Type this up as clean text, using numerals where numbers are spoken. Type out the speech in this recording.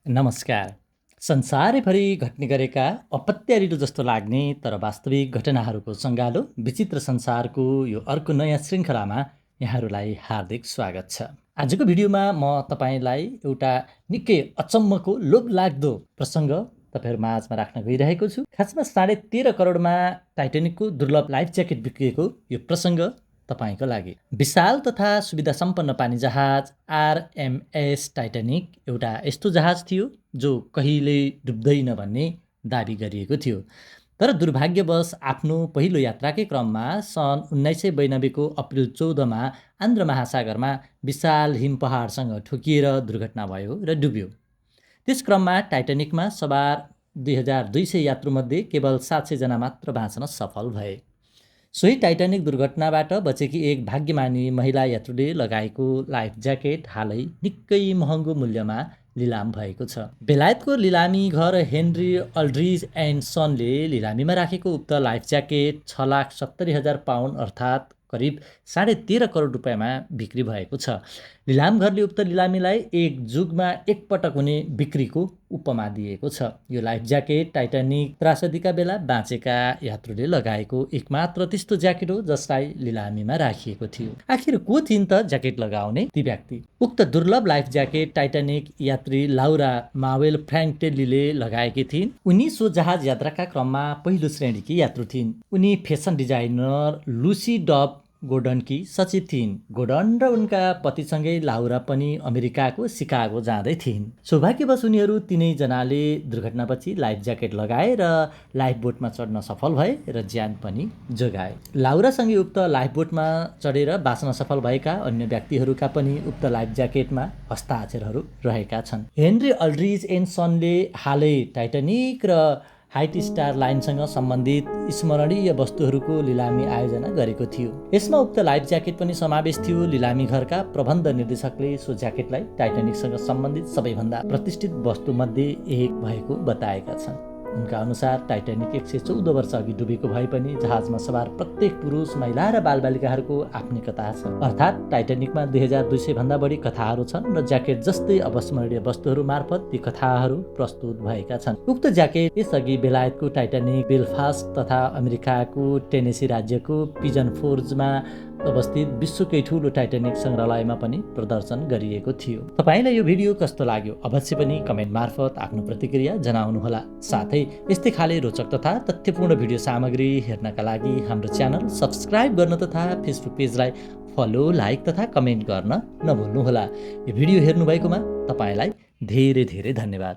नमस्कार। संसारैभरि घट्ने गरेका अपत्यारिलो जस्तो लाग्ने तर वास्तविक घटनाहरूको सँगालो विचित्र संसारको यो अर्को नयाँ श्रृङ्खलामा यहाँहरूलाई हार्दिक स्वागत छ। आजको भिडियोमा म तपाईँलाई एउटा निकै अचम्मको लोभलाग्दो प्रसङ्ग तपाईँहरू माझमा राख्न गइरहेको छु। खासमा 13.5 करोडमा टाइटानिकको दुर्लभ लाइफ ज्याकेट बिक्रिएको यो प्रसङ्ग तपाईँको लागि। विशाल तथा सुविधा सम्पन्न पानी जहाज आरएमएस टाइटानिक एउटा यस्तो जहाज थियो जो कहिल्यै डुब्दैन भन्ने दाबी गरिएको थियो। तर दुर्भाग्यवश आफ्नो पहिलो यात्राकै क्रममा सन् 1992 को अप्रिल 14 मा आन्ध्र महासागरमा विशाल हिम पहाडसँग ठोकिएर दुर्घटना भयो र डुब्यो। त्यस क्रममा टाइटानिकमा सवार 2200 यात्रुमध्ये केवल 700 जना मात्र बाँच्न सफल भए। सोही टाइटानिक दुर्घटनाबाट बचेकी एक भाग्यमानी महिला यात्रुले लगाएको लाइफ ज्याकेट हालै निकै महँगो मूल्यमा लिलाम भएको छ। बेलायतको लिलामी घर हेनरी अल्ड्रिज एन्ड सनले लिलामीमा राखेको उक्त लाइफ ज्याकेट 6,70,000 पाउन्ड अर्थात् करिब 13.5 करोड रुपियाँमा बिक्री भएको छ। लिलाम घरले उक्त लिलामीलाई एक जुगमा एकपटक हुने बिक्रीको उपमा दिएको छ। यो लाइफ ज्याकेट टाइटानिक त्रासदीका बेला बाँचेका यात्रुले लगाएको एकमात्र त्यस्तो ज्याकेट हो जसलाई लिलामीमा राखिएको थियो। आखिर को थिइन् त ज्याकेट लगाउने ती व्यक्ति? उक्त दुर्लभ लाइफ ज्याकेट टाइटानिक यात्री लाउरा मावेल फ्र्याङ्कटेलीले लगाएकी थिइन्। उनी सो जहाज यात्राका क्रममा पहिलो श्रेणीकी यात्रु थिइन्। उनी फेसन डिजाइनर लुसी डब गोर्डनकी सचिव थिइन्। गोर्डन र उनका पतिसँगै लाउरा पनि अमेरिकाको सिकागो जाँदै थिइन्। सौभाग्यवश उनीहरू तीनैजनाले दुर्घटनापछि लाइफ ज्याकेट लगाए र लाइफ बोटमा चढ्न सफल भए र ज्यान पनि जोगाए। लाउरासँगै उक्त लाइफ बोटमा चढेर बाँच्न सफल भएका अन्य व्यक्तिहरूका पनि उक्त लाइफ ज्याकेटमा हस्ताक्षरहरू रहेका छन्। हेनरी अल्ड्रिज एन्ड सनले हालै टाइटानिक र हाइट स्टार लाइनसँग सम्बन्धित स्मरणीय वस्तुहरूको लिलामी आयोजना गरेको थियो। यसमा उक्त लाइफ ज्याकेट पनि समावेश थियो। लिलामी घरका प्रबन्ध निर्देशकले सो ज्याकेटलाई टाइटानिकसँग सम्बन्धित सबैभन्दा प्रतिष्ठित वस्तुमध्ये एक भएको बताएका छन्। उनका अनुसार टाइटानिक 114 वर्ष अघि डुबेको भए पनि जहाजमा सवार प्रत्येक पुरुष, महिला र बालबालिकाहरूको आफ्नै कथा छ। अर्थात् टाइटानिकमा 2200 भन्दा बढी कथाहरू छन् र ज्याकेट जस्तै अविस्मरणीय वस्तुहरू मार्फत ती कथाहरू प्रस्तुत भएका छन्। उक्त ज्याकेट यसअघि बेलायतको टाइटानिक, बेलफास्ट तथा अमेरिकाको टेनेसी राज्यको पिजन फोर्जमा अवस्थित विश्वकै ठुलो टाइटानिक सङ्ग्रहालयमा पनि प्रदर्शन गरिएको थियो। तपाईलाई यो भिडियो कस्तो लाग्यो अवश्य पनि कमेन्ट मार्फत आफ्नो प्रतिक्रिया जनाउनुहोला। साथै यस्तै खाले रोचक तथा तथ्यपूर्ण भिडियो सामग्री हेर्नका लागि हाम्रो च्यानल सब्स्क्राइब गर्न तथा फेसबुक पेजलाई फलो, लाइक तथा कमेन्ट गर्न नभुल्नुहोला। यो भिडियो हेर्नुभएकोमा तपाईलाई धेरै धेरै धन्यवाद।